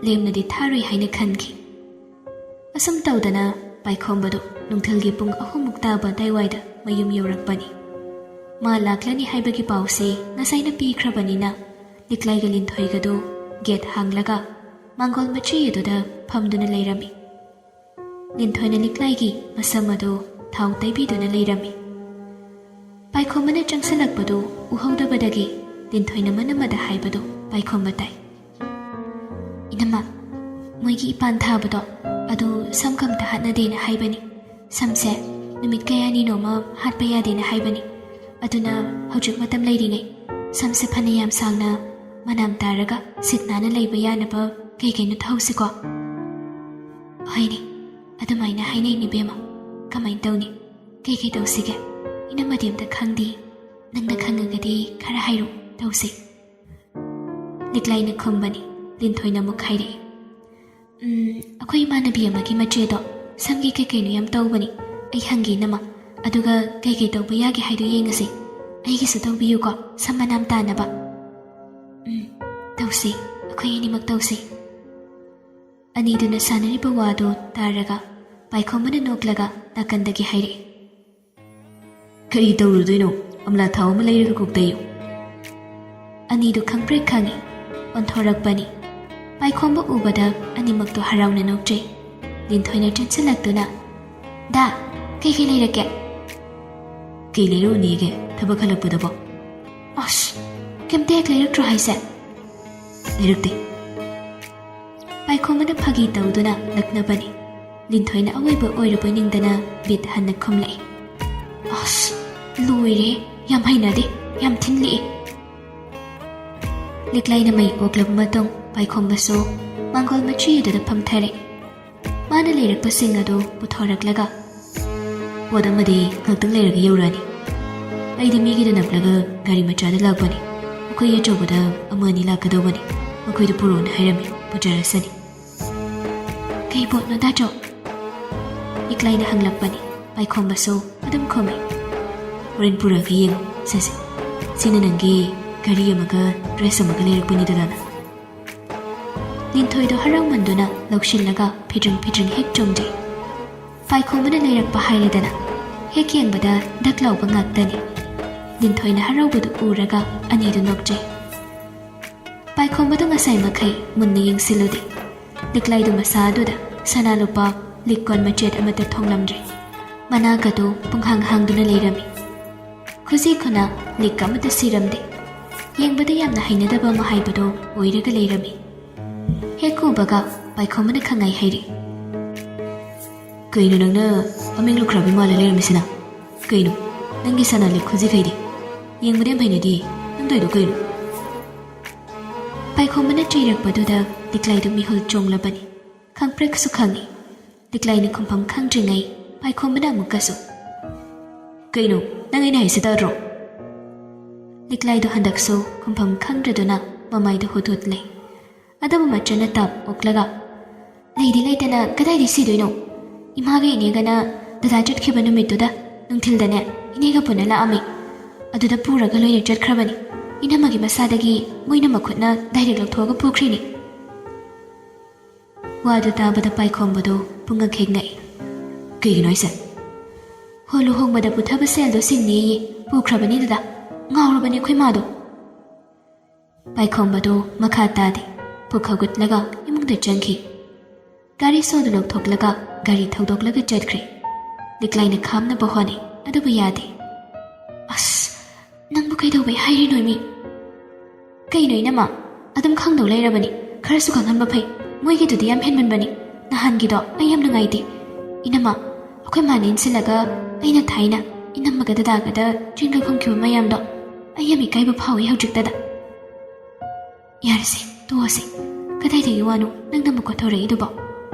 ꯂꯦꯝꯅꯗꯤ ꯊꯥꯔꯣꯏ ꯍꯥꯏꯅ ꯈꯟꯈꯤ꯫ ꯑꯁꯨꯝ ꯇꯧꯗꯅ ꯄꯥꯏꯈꯣꯝꯕꯗꯨ ꯅꯨꯡꯊꯤꯜꯒꯤ ꯄꯨꯡ ꯑꯍꯨꯝꯃꯨꯛ ꯇꯥꯕ ꯑꯗꯥꯏꯋꯥꯏꯗ ꯃꯌꯨꯝ ꯌꯧꯔꯛꯄꯅꯤ꯫ ꯃꯥ ꯂꯥꯛꯂꯅꯤ ꯍꯥꯏꯕꯒꯤ ꯄꯥꯎꯁꯦ ꯉꯁꯥꯏꯅ ꯄꯤꯈ꯭ꯔꯕꯅꯤꯅ ꯂꯤꯛꯂꯥꯏꯒ ꯂꯤꯟꯊꯣꯏꯒꯗꯨ ꯒꯦꯠ ꯍꯥꯡꯂꯒ ꯃꯥꯡꯒꯣꯜ ꯃꯆꯤ ꯑꯗꯨꯗ ꯐꯝꯗꯨꯅ ꯂꯩꯔꯝꯃꯤ꯫ ꯂꯤꯟꯊꯣꯏꯅ ꯂꯤꯛꯂꯥꯏꯒꯤ ꯃꯁꯝ ꯑꯗꯨ ꯊꯥꯎ ꯇꯩꯕꯤꯗꯨꯅ ꯂꯩꯔꯝꯃꯤ꯫ ꯄꯥꯏꯈꯣꯝꯕꯅ ꯆꯪꯁꯤꯜꯂꯛꯄꯗꯨ ꯎꯍꯧꯗꯕꯗꯒꯤ ꯂꯤꯟꯊꯣꯏꯅ ꯃꯅꯝ ꯑꯃꯗ ꯍꯥꯏꯕꯗꯨ ꯄꯥꯏꯈꯣꯝꯕ ꯇꯥꯏ꯫ "ꯏꯅꯝꯃ, ꯃꯣꯏꯒꯤ ꯏꯄꯥꯟ ꯊꯥꯕꯗꯣ ꯑꯗꯨ ꯁꯝꯒ ꯑꯝꯇ ꯍꯥꯠꯅꯗꯦꯅ ꯍꯥꯏꯕꯅꯤ꯫ ꯁꯝꯁꯦ ꯅꯨꯃꯤꯠ ꯀꯌꯥꯅꯤꯅꯣꯃ ꯍꯥꯠꯄ ꯌꯥꯗꯦꯅ ꯍꯥꯏꯕꯅꯤ꯫ ꯑꯗꯨꯅ ꯍꯧꯖꯤꯛ ꯃꯇꯝ ꯂꯩꯔꯤꯉꯩ ꯁꯝꯁꯦ ꯐꯅ ꯌꯥꯝ ꯁꯥꯡꯅ ꯃꯅꯥꯝ ꯇꯥꯔꯒ ꯁꯤꯠ ꯅꯥꯟꯅ ꯂꯩꯕ ꯌꯥꯅꯕ ꯀꯩ ꯀꯩꯅꯣ ꯇꯧꯍꯧꯁꯤꯀꯣ?" "ꯍꯣꯏꯅꯦ, ꯑꯗꯨꯃꯥꯏꯅ ꯍꯥꯏꯅꯩꯅꯦ ꯕꯦꯝꯃ꯫ ꯀꯃꯥꯏꯅ ꯇꯧꯅꯤ? ꯀꯩ ꯀꯩ ꯇꯧꯁꯤꯒꯦ? ꯏꯅꯝꯃꯗꯤ ꯑꯝꯇ ꯈꯪꯗꯦ꯫ ꯅꯪꯅ ꯈꯪꯉꯒꯗꯤ ꯈꯔ ꯍꯥꯏꯔꯣ, ꯇꯧꯁꯦ꯫" ꯂꯤꯛꯂꯥꯏꯅ ꯈꯨꯝꯕꯅꯤ꯫ ꯂꯤꯟꯊꯣꯏꯅ ꯑꯃꯨꯛ ꯍꯥꯏꯔꯛꯏ, "ꯎꯝ, ꯑꯩꯈꯣꯏ ꯏꯃꯥꯟꯅꯕꯤ ꯑꯃꯒꯤ ꯃꯆꯦꯗꯣ ꯁꯝꯒꯤ ꯀꯩ ꯀꯩꯅꯣ ꯌꯥꯝ ꯇꯧꯕꯅꯤ꯫ ꯑꯩ ꯍꯪꯒꯦ ꯏꯅꯝꯃ, ꯑꯗꯨꯒ ꯀꯩ ꯀꯩ ꯇꯧꯕ ꯌꯥꯒꯦ ꯍꯥꯏꯗꯣ ꯌꯦꯡꯉꯁꯤ꯫ ꯑꯩꯒꯤꯁꯨ ꯇꯧꯕꯤꯌꯨꯀꯣ, ꯁꯝ ꯃꯅꯥꯝ ꯇꯥꯅꯕ꯫" "ꯎꯝ, ꯇꯧꯁꯤ, ꯑꯩꯈꯣꯏ ꯑꯅꯤꯃꯛ ꯇꯧꯁꯤ꯫" ꯑꯅꯤꯗꯨꯅ ꯁꯥꯟꯅꯔꯤꯕ ꯋꯥꯗꯨ ꯇꯥꯔꯒ ꯄꯥꯏꯈꯣꯝꯕꯅ ꯅꯣꯛꯂꯒ ꯅꯥꯀꯟꯗꯒꯤ ꯍꯥꯏꯔꯛꯏ, "ꯀꯔꯤ ꯇꯧꯔꯨꯗꯣꯏꯅꯣ? ꯑꯝꯂꯥ ꯊꯥꯎ ꯑꯃ ꯂꯩꯔꯒ ꯀꯣꯛ ꯇꯩꯌꯨ꯫" ꯑꯅꯤꯗꯨ ꯈꯪꯄ꯭ꯔꯦꯛ ꯈꯪꯉꯤ꯫ ꯑꯣꯟꯊꯣꯔꯛꯄꯅꯤ꯫ ꯄꯥꯏꯈꯣꯝꯕ ꯎꯕꯗ ꯑꯅꯤꯃꯛꯇꯣ ꯍꯔꯥꯎꯅ ꯅꯣꯛꯆꯩ꯫ ꯂꯤꯟꯊꯣꯏꯅ ꯆꯦꯟꯁꯤꯜꯂꯛꯇꯨꯅ, "ꯗꯥ, ꯀꯩ ꯀꯩ ꯂꯩꯔꯛꯀꯦ?" "ꯀꯩ ꯂꯩꯔꯛꯎꯅꯤꯒꯦ ꯊꯕꯛ ꯍꯜꯂꯛꯄꯗꯕꯣ?" "ꯑꯁ, ꯀꯩꯝꯇ ꯍꯦꯛ ꯂꯩꯔꯛꯇ꯭ꯔꯣ ꯍꯥꯏꯁꯦ?" "ꯂꯩꯔꯛꯇꯦ꯫" ꯄꯥꯏꯈꯣꯝꯕꯅ ꯐꯥꯒꯤ ꯇꯧꯗꯨꯅ ꯂꯛꯅꯕꯅꯤ꯫ ꯂꯤꯟꯊꯣꯏꯅ ꯑꯋꯣꯏꯕ ꯑꯣꯏꯔꯕꯣꯏ ꯅꯤꯡꯗꯅ ꯕꯤꯠ ꯍꯟꯅ ꯈꯨꯝꯂꯛꯏ꯫ "ꯑꯁ, ꯂꯣꯏꯔꯦ, ꯌꯥꯝ ꯍꯩꯅꯗꯦ꯫ ꯌꯥꯝ ꯊꯤꯅ ꯂꯤꯛꯏ꯫ ꯂꯤꯛꯂꯥꯏꯅ ꯃꯩ ꯑꯣꯛꯂꯕ ꯃꯇꯨꯡ ꯄꯥꯏꯈꯣꯝꯕꯁꯨ ꯃꯥꯡꯒꯣꯜ ꯃꯆꯤ ꯑꯗꯨꯗ ꯐꯝꯊꯔꯦ꯫ ꯃꯥꯅ ꯂꯩꯔꯛꯄꯁꯤꯡ ꯑꯗꯨ ꯄꯨꯊꯣꯔꯛꯂꯒ, "ꯄꯣꯠ ꯑꯃꯗꯤ ꯉꯥꯛꯇꯪ ꯂꯩꯔꯒ ꯌꯧꯔꯛꯑꯅꯤ꯫ ꯑꯩꯗꯤ ꯃꯤꯒꯤꯗ ꯅꯞꯂꯒ ꯒꯥꯔꯤ ꯃꯆꯥꯗ ꯂꯥꯛꯄꯅꯤ꯫ ꯃꯈꯣꯏ ꯑꯆꯧꯕꯗ ꯑꯃ ꯑꯅꯤ ꯂꯥꯛꯀꯗꯧꯕꯅꯤ꯫ ꯃꯈꯣꯏꯗ ꯄꯨꯔꯛꯑꯣꯅ ꯍꯥꯏꯔꯝꯃꯤ꯫ ꯄꯨꯖꯔꯁꯅꯤ꯫" "ꯀꯩ ꯄꯣꯠꯅꯣ, ꯗꯥꯆꯧ?" ꯂꯤꯛꯂꯥꯏꯅ ꯍꯪꯂꯛꯄꯅꯤ꯫ ꯄꯥꯏꯈꯣꯝꯕꯁꯨ ꯑꯗꯨꯝ ꯈꯨꯝꯃꯤ꯫ "ꯍꯣꯔꯦꯟ ꯄꯨꯔꯛꯑꯒ ꯌꯦꯡꯉꯨ꯫ ꯁꯦ, ꯁꯦ, ꯁꯤꯅ ꯅꯪꯒꯤ ꯘꯔꯤ ꯑꯃꯒ ꯗ꯭ꯔꯦꯁ ꯑꯃꯒ ꯂꯩꯔꯛꯄꯅꯤꯗꯅ꯫" ꯂꯤꯟꯊꯣꯏꯗꯣ ꯍꯔꯥꯎꯃꯟꯗꯨꯅ ꯂꯧꯁꯤꯜꯂꯒ ꯐꯤꯗ꯭ꯔꯤꯡ ꯐꯤꯗ꯭ꯔꯤꯡ ꯍꯦꯛ ꯆꯣꯡꯖꯩ꯫ ꯄꯥꯏꯈꯣꯝꯕꯅ ꯂꯩꯔꯛꯄ ꯍꯥꯏꯔꯦꯗꯅ, ꯍꯦꯛ ꯌꯦꯡꯕꯗ ꯗꯛ ꯂꯥꯎꯕ ꯉꯥꯛꯇꯅꯤ꯫ ꯂꯤꯟꯊꯣꯏꯅ ꯍꯔꯥꯎꯕꯗꯨ ꯎꯔꯒ ꯑꯅꯤꯗꯨ ꯅꯣꯛꯆꯩ꯫ ꯄꯥꯏꯈꯣꯝꯕꯗꯨ ꯉꯁꯥꯏ ꯃꯈꯩ ꯃꯨꯟꯅ ꯌꯦꯡꯁꯤꯜꯂꯨꯗꯦ꯫ ꯂꯤꯛꯂꯥꯏꯗꯨ ꯃꯁꯥ ꯑꯗꯨꯗ ꯁꯅꯥ ꯂꯨꯄꯥ ꯂꯤꯛ ꯀꯣꯟ ꯃꯆꯦꯠ ꯑꯃꯠꯇ ꯊꯣꯡꯂꯝꯗ꯭ꯔꯦ꯫ ꯃꯅꯥꯛ ꯑꯗꯨ ꯄꯨꯡꯍꯥꯡ ꯍꯥꯡꯗꯨꯅ ꯂꯩꯔꯝꯃꯤ꯫ ꯈꯨꯖꯤ ꯈꯨꯅꯥ ꯂꯤꯛ ꯑꯃꯠꯇ ꯁꯤꯔꯝꯗꯦ꯫ ꯌꯦꯡꯕꯗ ꯌꯥꯝꯅ ꯍꯩꯅꯗꯕ ꯑꯃ ꯍꯥꯏꯕꯗꯨ ꯑꯣꯏꯔꯒ ꯂꯩꯔꯝꯃꯤ꯫ ꯍꯦꯛ ꯎꯕꯒ ꯄꯥꯏꯈꯣꯝꯕꯅ ꯈꯪꯉꯩ ꯍꯩꯔꯦ꯫ "ꯀꯩꯅꯣ, ꯅꯪꯅ ꯍꯥꯃꯦꯡ ꯂꯨꯈ꯭ꯔꯥꯕꯤ ꯃꯥꯜꯂ ꯂꯩꯔꯝꯃꯤꯁꯤꯅ? ꯀꯩꯅꯣ, ꯅꯪꯒꯤ ꯁꯅꯥ ꯂꯤꯛ ꯈꯨꯖꯤꯈꯩꯗꯤ? ꯌꯦꯡꯕꯗ ꯌꯥꯝ ꯍꯩꯅꯗꯤꯌꯦ꯫ ꯅꯪ ꯇꯧꯔꯤꯗꯣ ꯀꯩꯅꯣ?" ꯄꯥꯏꯈꯣꯝꯕꯅ ꯆꯩꯔꯛꯄꯗꯨꯗ ꯂꯤꯛꯂꯥꯏꯗꯨ ꯃꯤꯍꯨꯜ ꯆꯣꯡꯂꯕꯅꯤ꯫ ꯈꯪꯄ꯭ꯔꯦꯛꯁꯨ ꯈꯪꯉꯤ꯫ ꯂꯤꯛꯂꯥꯏꯅ ꯈꯨꯝꯐꯝ ꯈꯪꯗ꯭ꯔꯤꯉꯩ ꯄꯥꯏꯈꯣꯝꯕꯅ ꯑꯃꯨꯛꯀꯁꯨ, "ꯀꯩꯅꯣ, ꯅꯪ ꯑꯩꯅ ꯍꯥꯏꯁꯤ ꯇꯥꯗ꯭ꯔꯣ?" ꯂꯤꯛꯂꯥꯏꯗꯨ ꯍꯟꯗꯛꯁꯨ ꯈꯨꯝꯐꯝ ꯈꯪꯗ꯭ꯔꯗꯨꯅ ꯃꯃꯥꯏꯗꯨ ꯍꯨꯠ ꯍꯨꯠ ꯂꯩ꯫ ꯑꯗꯨꯕꯨ ꯃꯆꯟꯅ ꯇꯞ ꯑꯣꯛꯂꯒ, "ꯂꯩꯗꯤ ꯂꯩꯇꯅ ꯀꯗꯥꯏꯗꯩ ꯁꯤꯗꯣꯏꯅꯣ? ꯏꯃꯥꯒ ꯏꯅꯦꯒꯅ ꯗꯗꯥ ꯆꯠꯈꯤꯕ ꯅꯨꯃꯤꯠꯇꯨꯗ ꯅꯨꯡꯊꯤꯜꯗꯅꯦ, ꯏꯅꯦꯒ ꯄꯨꯟꯅ ꯂꯥꯛꯑꯝꯃꯤ꯫ ꯑꯗꯨꯗ ꯄꯨꯔꯒ ꯂꯣꯏꯅ ꯆꯠꯈ꯭ꯔꯕꯅꯤ꯫ ꯏꯅꯝꯃꯒꯤ ꯃꯁꯥꯗꯒꯤ ꯃꯣꯏꯅ ꯃꯈꯨꯠꯅ ꯗꯥꯏꯔꯦꯛ ꯂꯧꯊꯣꯛꯑꯒ ꯄꯨꯈ꯭ꯔꯤꯅꯤ꯫" ꯋꯥꯗꯨ ꯇꯥꯕꯗ ꯄꯥꯏꯈꯣꯝꯕꯗꯨ ꯄꯨꯡꯉꯛ ꯍꯦꯛ ꯉꯛꯏ꯫ "ꯀꯩꯒꯤꯅꯣ ꯍꯥꯏꯁꯦ?" "ꯍꯣ, ꯂꯨꯍꯣꯡꯕꯗ ꯄꯨꯊꯕ ꯁꯦꯜꯗꯣ ꯁꯤꯡꯅꯦꯌꯦ, ꯄꯨꯈ꯭ꯔꯕꯅꯤ ꯗꯗꯥ꯫ ꯉꯥꯎꯔꯕꯅꯤ ꯑꯩꯈꯣꯏ ꯃꯥꯗꯣ꯫" ꯄꯥꯏꯈꯣꯝꯕꯗꯨ ꯃꯈꯥ ꯇꯥꯗꯦ꯫ ꯄꯨꯛ ꯍꯧꯒꯠꯂꯒ ꯏꯃꯨꯡꯗ ꯆꯪꯈꯤ꯫ ꯒꯥꯔꯤ ꯁꯣꯗꯨ ꯂꯧꯊꯣꯛꯂꯒ ꯒꯥꯔꯤ ꯊꯧꯗꯣꯛꯂꯒ ꯆꯠꯈ꯭ꯔꯦ꯫ ꯂꯤꯛꯂꯥꯏꯅ ꯈꯥꯝꯅꯕ ꯍꯣꯠꯅꯩ, ꯑꯗꯨꯕꯨ ꯌꯥꯗꯦ꯫ "ꯑꯁ, ꯅꯪꯕꯨ ꯀꯩꯗꯧꯕꯩ ꯍꯥꯏꯔꯤꯅꯣꯃꯤ?" "ꯀꯩꯅꯣ ꯏꯅꯝꯃ, ꯑꯗꯨꯝ ꯈꯪꯗꯧ ꯂꯩꯔꯕꯅꯤ, ꯈꯔꯁꯨ ꯈꯪꯍꯟꯕ ꯐꯩ꯫ ꯃꯣꯏꯒꯤꯗꯨꯗꯤ ꯌꯥꯝ ꯍꯦꯟꯃꯟꯕꯅꯤ꯫ ꯅꯍꯥꯟꯒꯤꯗꯣ ꯑꯩ ꯌꯥꯝ ꯅꯨꯡꯉꯥꯏꯇꯦ꯫ ꯏꯅꯝꯃ, ꯑꯩꯈꯣꯏ ꯃꯥꯅ ꯏꯟꯁꯤꯜꯂꯒ ꯑꯩꯅ ꯊꯥꯏꯅ ꯏꯅꯝꯃꯒ ꯗꯗꯥꯒꯗ ꯆꯤꯡꯗ ꯈꯨꯝꯈꯤꯕ ꯃꯌꯥꯝꯗꯣ ꯑꯩ ꯌꯥꯝ ꯏꯀꯥꯏꯕ ꯐꯥꯎꯏ ꯍꯧꯖꯤꯛꯇꯗ꯫ "ꯌꯥꯔꯦꯁꯦ, ꯇꯣꯛꯑꯁꯦ꯫ ꯀꯗꯥꯏꯗꯒꯤ ꯋꯥꯅꯣ ꯅꯪꯅ ꯑꯃꯨꯛ ꯀꯣꯊꯣꯔꯛꯏꯗꯨꯕꯣ?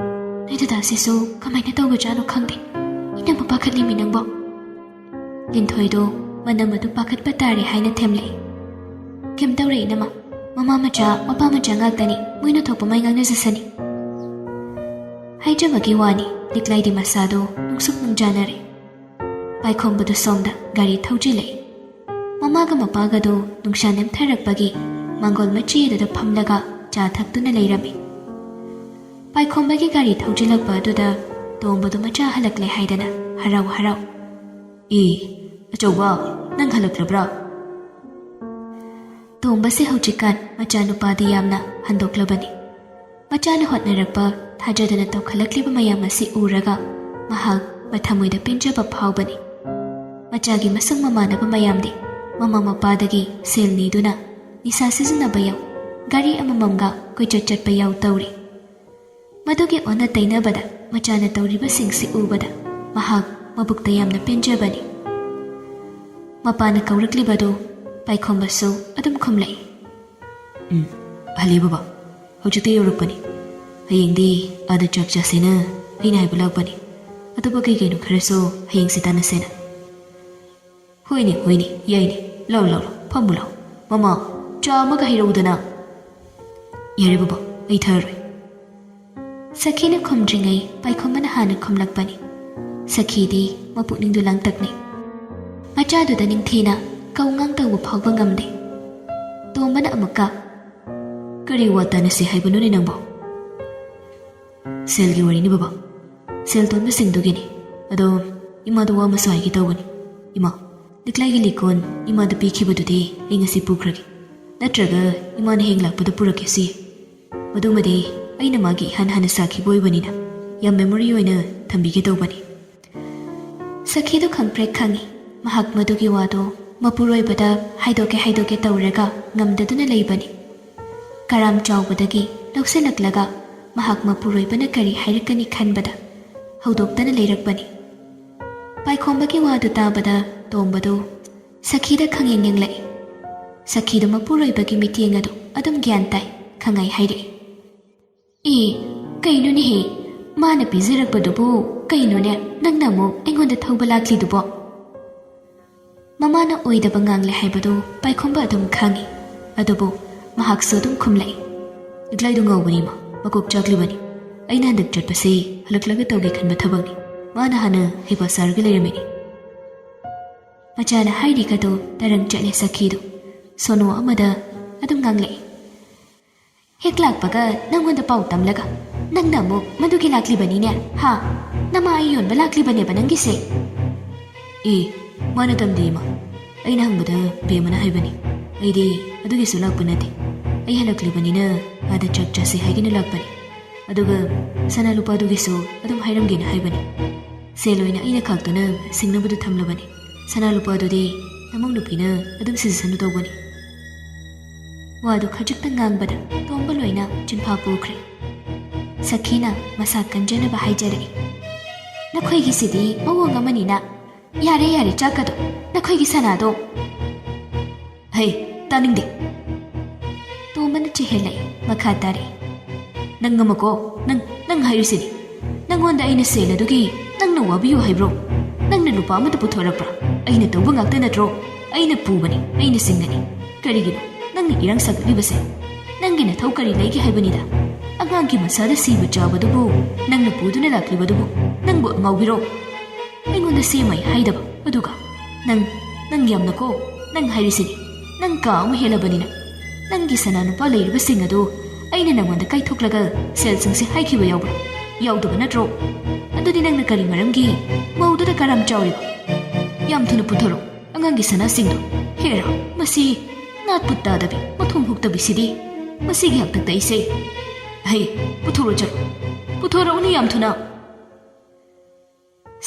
ꯅꯣꯏ ꯗꯗꯥꯁꯤꯁꯨ ꯀꯃꯥꯏꯅ ꯇꯧꯕꯖꯥꯠꯅꯣ ꯈꯪꯗꯦ꯫ ꯑꯩꯅ ꯑꯃꯨꯛ ꯄꯥꯈꯠꯂꯤꯃꯤ ꯅꯪꯕꯣ꯫" ꯂꯤꯟꯊꯣꯏꯗꯣ ꯃꯅꯝ ꯑꯗꯨ ꯄꯥꯈꯠꯄ ꯇꯥꯔꯦ ꯍꯥꯏꯅ ꯊꯦꯝꯂꯛꯏ꯫ "ꯀꯩꯝ ꯇꯧꯔꯦ ꯏꯅꯝꯃ꯫ ꯃꯃꯥ ꯃꯆꯥ, ꯃꯄꯥ ꯃꯆꯥ ꯉꯥꯛꯇꯅꯤ꯫ ꯃꯣꯏꯅ ꯊꯣꯛꯄ ꯃꯥꯏ ꯉꯥꯡꯅꯖꯁꯅꯤ꯫" ꯍꯥꯏꯖꯕꯒꯤ ꯋꯥꯅꯤ, ꯂꯤꯛꯂꯥꯏꯗꯤ ꯃꯁꯥꯗꯣ ꯅꯨꯡꯁꯨꯛ ꯅꯨꯡꯖꯥꯅꯔꯦ꯫ ꯄꯥꯏꯈꯣꯝꯕꯗꯨ ꯁꯣꯝꯗ ꯒꯥꯔꯤ ꯊꯧꯖꯤꯜꯂꯛꯏ꯫ ꯃꯃꯥꯒ ꯃꯄꯥꯒꯗꯨ ꯅꯨꯡꯁꯥ ꯅꯦꯝꯊꯔꯛꯄꯒꯤ ꯃꯥꯡꯒꯣꯜ ꯃꯆꯦ ꯑꯗꯨꯗ ꯐꯝꯂꯒ ꯆꯥ ꯊꯛꯇꯨꯅ ꯂꯩꯔꯝꯃꯤ꯫ ꯄꯥꯏꯈꯣꯝꯕꯒꯤ ꯒꯥꯔꯤ ꯊꯧꯖꯤꯜꯂꯛꯄ ꯑꯗꯨꯗ ꯇꯣꯝꯕꯗꯨ ꯃꯆꯥ ꯍꯜꯂꯛꯂꯦ ꯍꯥꯏꯗꯅ ꯍꯔꯥꯎ ꯍꯔꯥꯎ, "ꯑꯦ, ꯑꯆꯧꯕ, ꯅꯪ ꯍꯜꯂꯛꯂꯕ꯭ꯔꯥ?" ꯇꯣꯝꯕꯁꯦ ꯍꯧꯖꯤꯛꯀꯥꯟ ꯃꯆꯥꯅꯨꯄꯥꯗꯤ ꯌꯥꯝꯅ ꯍꯟꯗꯣꯛꯂꯕꯅꯤ꯫ ꯃꯆꯥꯅ ꯍꯣꯠꯅꯔꯛꯄ, ꯊꯥꯖꯗꯅ ꯇꯧꯈꯠꯂꯛꯂꯤꯕ ꯃꯌꯥꯝ ꯑꯁꯤ ꯎꯔꯒ ꯃꯍꯥꯛ ꯃꯊꯃꯣꯏꯗ ꯄꯦꯟꯖꯕ ꯐꯥꯎꯕꯅꯤ꯫ ꯃꯆꯥꯒꯤ ꯃꯁꯨꯡ ꯃꯃꯥꯟꯅꯕ ꯃꯌꯥꯝꯗꯤ ꯃꯃꯥ ꯃꯄꯥꯗꯒꯤ ꯁꯦꯜ ꯅꯤꯗꯨꯅ ꯅꯤꯁꯥ ꯁꯤꯖꯤꯟꯅꯕ ꯌꯥꯎ, ꯒꯥꯔꯤ ꯑꯃꯃꯝꯒ ꯀꯣꯏꯆꯠ ꯆꯠꯄ ꯌꯥꯎ ꯇꯧꯔꯤ꯫ ꯃꯗꯨꯒꯤ ꯑꯣꯟꯅ ꯇꯩꯅꯕꯗ ꯃꯆꯥꯅ ꯇꯧꯔꯤꯕꯁꯤꯡꯁꯤ ꯎꯕꯗ ꯃꯍꯥꯛ ꯃꯕꯨꯛꯇ ꯌꯥꯝꯅ ꯄꯦꯟꯖꯕꯅꯤ꯫ ꯃꯄꯥꯅ ꯀꯧꯔꯛꯂꯤꯕꯗꯨ ꯄꯥꯏꯈꯣꯝꯕꯁꯨ ꯑꯗꯨꯝ ꯈꯨꯝꯂꯛꯏ꯫ "ꯎꯝ, ꯍꯜꯂꯦ ꯕꯕꯥ꯫ ꯍꯧꯖꯤꯛꯇ ꯌꯧꯔꯛꯄꯅꯤ꯫ ꯍꯌꯦꯡꯗꯤ ꯑꯥꯗ ꯆꯥꯛ ꯆꯥꯁꯦꯅ ꯑꯩꯅ ꯍꯥꯏꯕ ꯂꯥꯛꯄꯅꯤ꯫ ꯑꯇꯣꯞꯄ ꯀꯩ ꯀꯩꯅꯣ ꯈꯔꯁꯨ ꯍꯌꯦꯡꯁꯦ ꯇꯥꯟꯅꯁꯦꯅ꯫" "ꯍꯣꯏꯅꯦ, ꯍꯣꯏꯅꯦ, ꯌꯥꯏꯅꯦ꯫ ꯂꯥꯎ, ꯂꯥꯎ, ꯂꯥꯎ, ꯐꯝꯃꯨ ꯂꯥꯎ꯫ ꯃꯃꯥ, ꯆꯥ ꯑꯃꯒ ꯍꯩꯔꯛꯎꯗꯅ꯫" "ꯌꯥꯔꯦ ꯕꯕꯥ, ꯑꯩ ꯊꯛꯑꯔꯣꯏ꯫" ꯁꯈꯤꯅ ꯈꯨꯝꯗ꯭ꯔꯤꯉꯩ ꯄꯥꯏꯈꯣꯝꯕꯅ ꯍꯥꯟꯅ ꯈꯨꯝꯂꯛꯄꯅꯤ꯫ ꯁꯈꯤꯗꯤ ꯃꯄꯨꯛꯅꯤꯡꯗꯨ ꯂꯥꯡꯇꯛꯅꯩ꯫ ꯃꯆꯥꯗꯨꯗ ꯅꯤꯡꯊꯤꯅ ꯀꯧ ꯉꯥꯡ ꯇꯧꯕ ꯐꯥꯎꯕ ꯉꯝꯗꯦ꯫ ꯇꯣꯝꯕꯅ ꯑꯃꯨꯛꯀ, "ꯀꯔꯤ ꯋꯥ ꯇꯥꯅꯁꯤ ꯍꯥꯏꯕꯅꯣꯅꯦ ꯅꯪꯕꯣ?" "ꯁꯦꯜꯒꯤ ꯋꯥꯔꯤꯅꯤ ꯕꯕꯥ꯫ ꯁꯦꯜ ꯇꯣꯟꯕꯁꯤꯡꯗꯨꯒꯤꯅꯤ꯫ ꯑꯗꯣ ꯏꯃꯥꯗ ꯋꯥ ꯑꯃꯁꯨ ꯍꯥꯏꯒꯦ ꯇꯧꯕꯅꯤ꯫ ꯏꯃꯥ, ꯂꯤꯛꯂꯥꯏꯒꯤ ꯂꯤꯀꯣꯟ ꯏꯃꯥꯗ ꯄꯤꯈꯤꯕꯗꯨꯗꯤ ꯑꯩ ꯉꯁꯤ ꯄꯨꯈ꯭ꯔꯒꯦ꯫ ꯅꯠꯇ꯭ꯔꯒ ꯏꯃꯥꯅ ꯍꯌꯦꯡ ꯂꯥꯛꯄꯗ ꯄꯨꯔꯛꯀꯦꯁꯨ ꯌꯥꯏ꯫ ꯃꯗꯨꯃꯗꯤ ꯑꯩꯅ ꯃꯥꯒꯤ ꯏꯍꯥꯟ ꯍꯥꯟꯅ ꯁꯥꯈꯤꯕ ꯑꯣꯏꯕꯅꯤꯅ ꯌꯥꯝ ꯃꯦꯃꯣꯔꯤ ꯑꯣꯏꯅ ꯊꯝꯕꯤꯒꯦ ꯇꯧꯕꯅꯤ꯫" ꯁꯈꯤꯗꯨ ꯈꯪꯄ꯭ꯔꯦꯛ ꯈꯪꯏ꯫ ꯃꯍꯥꯛ ꯃꯗꯨꯒꯤ ꯋꯥꯗꯨ ꯃꯄꯨꯔꯣꯏꯕꯗ ꯍꯥꯏꯗꯣꯛꯀꯦ ꯍꯥꯏꯗꯣꯛꯀꯦ ꯇꯧꯔꯒ ꯉꯝꯗꯗꯨꯅ ꯂꯩꯕꯅꯤ꯫ ꯀꯔꯥꯝ ꯆꯥꯎꯕꯗꯒꯤ ꯂꯧꯁꯤꯜꯂꯛꯂꯒ ꯃꯍꯥꯛ ꯃꯄꯨꯔꯣꯏꯕꯅ ꯀꯔꯤ ꯍꯥꯏꯔꯛꯀꯅꯤ ꯈꯟꯕꯗ ꯍꯧꯗꯣꯛꯇꯅ ꯂꯩꯔꯛꯄꯅꯤ꯫ ꯄꯥꯏꯈꯣꯝꯕꯒꯤ ꯋꯥꯗꯨ ꯇꯥꯕꯗ ꯇꯣꯝꯕꯗꯨ ꯁꯈꯤꯗ ꯈꯪꯌꯦꯡ ꯌꯦꯡꯂꯛꯏ꯫ ꯁꯈꯤꯗꯨ ꯃꯄꯨꯔꯣꯏꯕꯒꯤ ꯃꯤꯠꯌꯦꯡ ꯑꯗꯨ ꯑꯗꯨꯝ ꯒ꯭ꯌꯥꯟ ꯇꯥꯏ꯫ ꯈꯪꯉꯥꯏ ꯍꯥꯏꯔꯛꯏ, "ꯑꯦ, ꯀꯩꯅꯣꯅꯦꯍꯦ? ꯃꯥꯅ ꯄꯤꯖꯔꯛꯄꯗꯨꯕꯨ ꯀꯩꯅꯣꯅꯦ? ꯅꯪꯅ ꯑꯃꯨꯛ ꯑꯩꯉꯣꯟꯗ ꯊꯧꯕ ꯂꯥꯛꯂꯤꯗꯨꯕꯣ?" ꯃꯃꯥꯅ ꯑꯣꯏꯗꯕ ꯉꯥꯡꯂꯦ ꯍꯥꯏꯕꯗꯨ ꯄꯥꯏꯈꯣꯝꯕ ꯑꯗꯨꯝ ꯈꯪꯏ꯫ ꯑꯗꯨꯕꯨ ꯃꯍꯥꯛꯁꯨ ꯑꯗꯨꯝ ꯈꯨꯝꯂꯛꯏ, "ꯂꯤꯛꯂꯥꯏꯗꯨ ꯉꯧꯕꯅꯤꯃ, ꯃꯀꯣꯛ ꯆꯥꯛꯂꯤꯕꯅꯤ꯫ ꯑꯩꯅ ꯍꯟꯗꯛ ꯆꯠꯄꯁꯤ ꯍꯜꯂꯛꯂꯒ ꯇꯧꯒꯦ ꯈꯟꯕ ꯊꯕꯛꯅꯤ꯫ ꯃꯥꯅ ꯍꯥꯟꯅ ꯍꯩꯄꯥ ꯁꯥꯔꯒ ꯂꯩꯔꯝꯃꯤꯅꯤ꯫" ꯃꯆꯥꯅ ꯍꯥꯏꯔꯤꯒꯗꯨ ꯇꯔꯪ ꯆꯠꯂꯦ ꯁꯈꯤꯗꯨ꯫ ꯁꯣꯅꯣ ꯑꯃꯗ ꯑꯗꯨꯝ ꯉꯥꯡꯂꯛꯏ, "ꯍꯦꯛ ꯂꯥꯛꯄꯒ ꯅꯪꯉꯣꯟꯗ ꯄꯥꯎ ꯇꯝꯂꯒ ꯅꯪꯅ ꯑꯃꯨꯛ ꯃꯗꯨꯒꯤ ꯂꯥꯛꯂꯤꯕꯅꯤꯅꯦ, ꯍꯥ? ꯅꯃꯥ ꯑꯩ ꯌꯣꯟꯕ ꯂꯥꯛꯂꯤꯕꯅꯦꯕ ꯅꯪꯒꯤꯁꯦ?" "ꯑꯦ, ꯃꯥꯅ ꯇꯝꯗꯦ ꯏꯃꯥ꯫ ꯑꯩꯅ ꯍꯪꯕꯗ ꯕꯦꯝꯃꯅ ꯍꯥꯏꯕꯅꯤ꯫ ꯑꯩꯗꯤ ꯑꯗꯨꯒꯤꯁꯨ ꯂꯥꯛꯄ ꯅꯠꯇꯦ꯫ ꯑꯩ ꯍꯜꯂꯛꯂꯤꯕꯅꯤꯅ ꯑꯥꯗ ꯆꯥꯛ ꯆꯥꯁꯤ ꯍꯥꯏꯒꯦꯅ ꯂꯥꯛꯄꯅꯤ꯫ ꯑꯗꯨꯒ ꯁꯅꯥ ꯂꯨꯄꯥꯗꯨꯒꯤꯁꯨ ꯑꯗꯨꯝ ꯍꯥꯏꯔꯝꯒꯦꯅ ꯍꯥꯏꯕꯅꯤ꯫ ꯁꯦꯜ ꯑꯣꯏꯅ ꯑꯩꯅ ꯈꯥꯛꯇꯨꯅ ꯁꯤꯡꯅꯕꯗꯨ ꯊꯝꯂꯕꯅꯤ꯫ ꯁꯅꯥ ꯂꯨꯄꯥꯗꯨꯗꯤ ꯅꯃꯧ ꯅꯨꯄꯤꯅ ꯑꯗꯨꯝ ꯁꯤꯖꯤꯟꯅꯁꯅꯨ ꯇꯧꯕꯅꯤ꯫" ꯋꯥꯗꯨ ꯈꯖꯤꯛꯇ ꯉꯥꯡꯕꯗ ꯇꯣꯝꯕ ꯂꯣꯏꯅ ꯆꯤꯟꯐꯥ ꯄꯨꯈ꯭ꯔꯦ꯫ ꯁꯈꯤꯅ ꯃꯁꯥ ꯀꯟꯖꯅꯕ ꯍꯥꯏꯖꯔꯛꯏ, "ꯅꯈꯣꯏꯒꯤꯁꯤꯗꯤ ꯃꯑꯣꯡ ꯑꯃꯅꯤꯅ꯫ ꯌꯥꯔꯦ, ꯌꯥꯔꯦ, ꯆꯥꯛꯀꯗꯣ, ꯅꯈꯣꯏꯒꯤ ꯁꯅꯥꯗꯣ꯫" "ꯍꯩ, ꯇꯥꯅꯤꯡꯗꯦ!" ꯇꯣꯝꯕꯅ ꯆꯤꯍꯦꯜꯂꯛꯏ, ꯃꯈꯥ ꯇꯥꯔꯛꯏ, "ꯅꯪ ꯑꯃꯀꯣ, ꯅꯪ, ꯅꯪ ꯍꯥꯏꯔꯤꯁꯤꯅꯤ꯫ ꯅꯪꯉꯣꯟꯗ ꯑꯩꯅ ꯁꯦꯜ ꯑꯗꯨꯒꯤ ꯅꯪꯅ ꯋꯥꯕꯤꯌꯨ ꯍꯥꯏꯕ꯭ꯔꯣ? ꯅꯪꯅ ꯂꯨꯄꯥ ꯑꯃꯠꯇ ꯄꯨꯊꯣꯔꯛꯄ꯭ꯔꯥ? ꯑꯩꯅ ꯇꯧꯕ ꯉꯥꯛꯇ ꯅꯠꯇ꯭ꯔꯣ? ꯑꯩꯅ ꯄꯨꯕꯅꯤ, ꯑꯩꯅ ꯁꯤꯡꯒꯅꯤ꯫ ꯀꯔꯤꯒꯤꯅꯣ ꯅꯪꯅ ꯏꯔꯥꯡ ꯁꯥꯒꯠꯂꯤꯕꯁꯦ? ꯅꯪꯒꯤ ꯅꯊꯧ ꯀꯔꯤ ꯂꯩꯒꯦ ꯍꯥꯏꯕꯅꯤꯗ? ꯑꯉꯥꯡꯒꯤ ꯃꯁꯥꯗ ꯁꯤꯕ ꯆꯥꯕꯗꯨꯕꯨ ꯅꯪꯅ ꯄꯨꯗꯨꯅ ꯂꯥꯛꯂꯤꯕꯗꯨꯕꯨ ꯅꯪꯕꯨ ꯑꯉꯥꯎꯕꯤꯔꯣ? ꯑꯩꯉꯣꯟꯗ ꯁꯦꯝꯃꯩ ꯍꯥꯏꯗꯕ, ꯑꯗꯨꯒ ꯅꯪ, ꯅꯪ ꯌꯥꯝꯅꯀꯣ, ꯅꯪ ꯍꯥꯏꯔꯤꯁꯤꯅꯤ, ꯅꯪ ꯀꯥ ꯑꯃ ꯍꯦꯜꯂꯕꯅꯤꯅ꯫ ꯅꯪꯒꯤ ꯁꯅꯥ ꯅꯨꯄꯥ ꯂꯩꯔꯤꯕꯁꯤꯡ ꯑꯗꯨ ꯑꯩꯅ ꯅꯪꯉꯣꯟꯗ ꯀꯥꯏꯊꯣꯛꯂꯒ ꯁꯦꯜꯁꯤꯡꯁꯦ ꯍꯥꯏꯈꯤꯕ ꯌꯥꯎꯕ꯭ꯔꯥ? ꯌꯥꯎꯗꯕ ꯅꯠꯇ꯭ꯔꯣ? ꯑꯗꯨꯗꯤ ꯅꯪꯅ ꯀꯔꯤ ꯃꯔꯝꯒꯤ ꯃꯧꯗꯨꯗ ꯀꯔꯥꯝ ꯆꯥꯎꯔꯤꯕ? ꯌꯥꯝ ꯊꯨꯅ ꯄꯨꯊꯣꯔꯛꯎ ꯑꯉꯥꯡꯒꯤ ꯁꯅꯥꯁꯤꯡꯗꯣ꯫ ꯍꯦꯔꯥ, ꯃꯁꯤ ꯅꯥꯠꯄꯨ ꯇꯥꯗꯕꯤ, ꯃꯊꯣꯡ ꯍꯨꯛꯇꯕꯤꯁꯤꯗꯤ꯫ ꯃꯁꯤꯒꯤ ꯍꯥꯛꯇꯛꯇ ꯑꯩꯁꯦ꯫ ꯍꯩ, ꯄꯨꯊꯣꯔꯛꯑꯣ ꯆꯠꯂꯣ꯫ ꯄꯨꯊꯣꯔꯛꯎꯅꯦ ꯌꯥꯝ ꯊꯨꯅ꯫"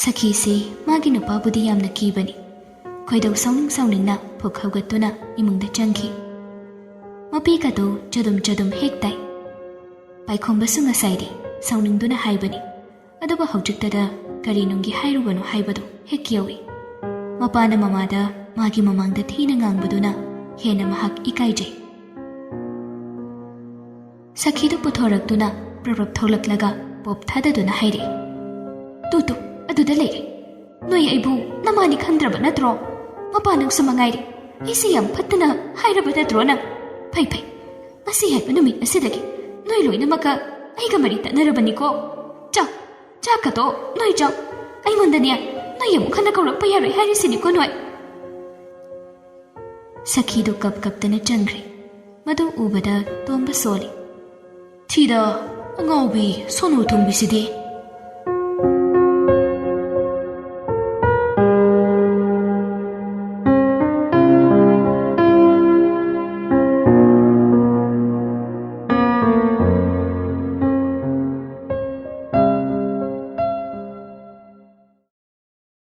ꯁꯈꯤꯁꯤ ꯃꯥꯒꯤ ꯅꯨꯄꯥꯕꯨꯗꯤ ꯌꯥꯝꯅ ꯀꯤꯕꯅꯤ꯫ ꯈꯣꯏꯗꯧ ꯁꯥꯎꯅꯤꯡ ꯁꯥꯎꯅꯤꯡꯅ ꯐꯨꯛ ꯍꯧꯒꯠꯇꯨꯅ ꯏꯃꯨꯡꯗ ꯆꯪꯈꯤ꯫ ꯃꯄꯤꯒꯗꯨ ꯆꯗꯨꯝ ꯆꯗꯨꯝ ꯍꯦꯛ ꯇꯥꯏ꯫ ꯄꯥꯏꯈꯣꯝꯕꯁꯨ ꯉꯁꯥꯏꯗꯤ ꯁꯥꯎꯅꯤꯡꯗꯨꯅ ꯍꯥꯏꯕꯅꯤ, ꯑꯗꯨꯕꯨ ꯍꯧꯖꯤꯛꯇꯗ ꯀꯔꯤ ꯅꯨꯡꯒꯤ ꯍꯥꯏꯔꯨꯕꯅꯣ ꯍꯥꯏꯕꯗꯨ ꯍꯦꯛ ꯌꯧꯏ꯫ ꯃꯄꯥꯅ ꯃꯃꯥꯗ ꯃꯥꯒꯤ ꯃꯃꯥꯡꯗ ꯊꯤꯅ ꯉꯥꯡꯕꯗꯨꯅ ꯍꯦꯟꯅ ꯃꯍꯥꯛ ꯏꯀꯥꯏꯖꯩ꯫ ꯁꯈꯤꯗꯨ ꯄꯨꯊꯣꯔꯛꯇꯨꯅ ꯄ꯭ꯔꯞ ꯄ꯭ꯔꯞ ꯊꯣꯛꯂꯛꯂꯒ ꯄꯣꯞ ꯊꯥꯗꯗꯨꯅ ꯍꯥꯏꯔꯛꯏ, "ꯇꯨ ꯇꯨ, ꯑꯗꯨꯗ ꯂꯩꯔꯦ꯫ ꯅꯣꯏ ꯑꯩꯕꯨ ꯅꯃꯥꯅꯤ ꯈꯟꯗ꯭ꯔꯕ ꯅꯠꯇ꯭ꯔꯣ? ꯃꯄꯥ ꯅꯪꯁꯨ ꯃꯉꯥꯏꯔꯦ꯫ ꯑꯩꯁꯦ ꯌꯥꯝ ꯐꯠꯇꯅ ꯍꯥꯏꯔꯕ ꯅꯠꯇ꯭ꯔꯣ ꯅꯪ? ꯐꯩ ꯐꯩ, ꯉꯁꯤ ꯍꯥꯏꯕ ꯅꯨꯃꯤꯠ ꯑꯁꯤꯗꯒꯤ ꯅꯣꯏ ꯂꯣꯏꯅꯃꯛꯀ ꯑꯩꯒ ꯃꯔꯤ ꯇꯠꯅꯔꯕꯅꯤꯀꯣ꯫ ꯆꯥꯎ, ꯆꯥꯛꯀꯗꯣ ꯅꯣꯏ ꯆꯥꯎ꯫ ꯑꯩꯉꯣꯟꯗꯅꯦ ꯅꯣꯏ ꯑꯃꯨꯛ ꯍꯟꯅ ꯀꯧꯔꯛꯄ ꯌꯥꯔꯣꯏ ꯍꯥꯏꯔꯤꯁꯤꯅꯤꯀꯣ ꯅꯣꯏ꯫" ꯁꯈꯤꯗꯨ ꯀꯞ ꯀꯞꯇꯅ ꯆꯪꯈ꯭ꯔꯦ꯫ ꯃꯗꯨ ꯎꯕꯗ ꯇꯣꯝꯕ ꯁꯣꯜꯂꯤ꯫ "ꯊꯤꯗ, ꯑꯉꯥꯎꯕꯤ ꯁꯣꯅꯨ ꯊꯨꯡꯕꯤꯁꯤꯗꯤ!"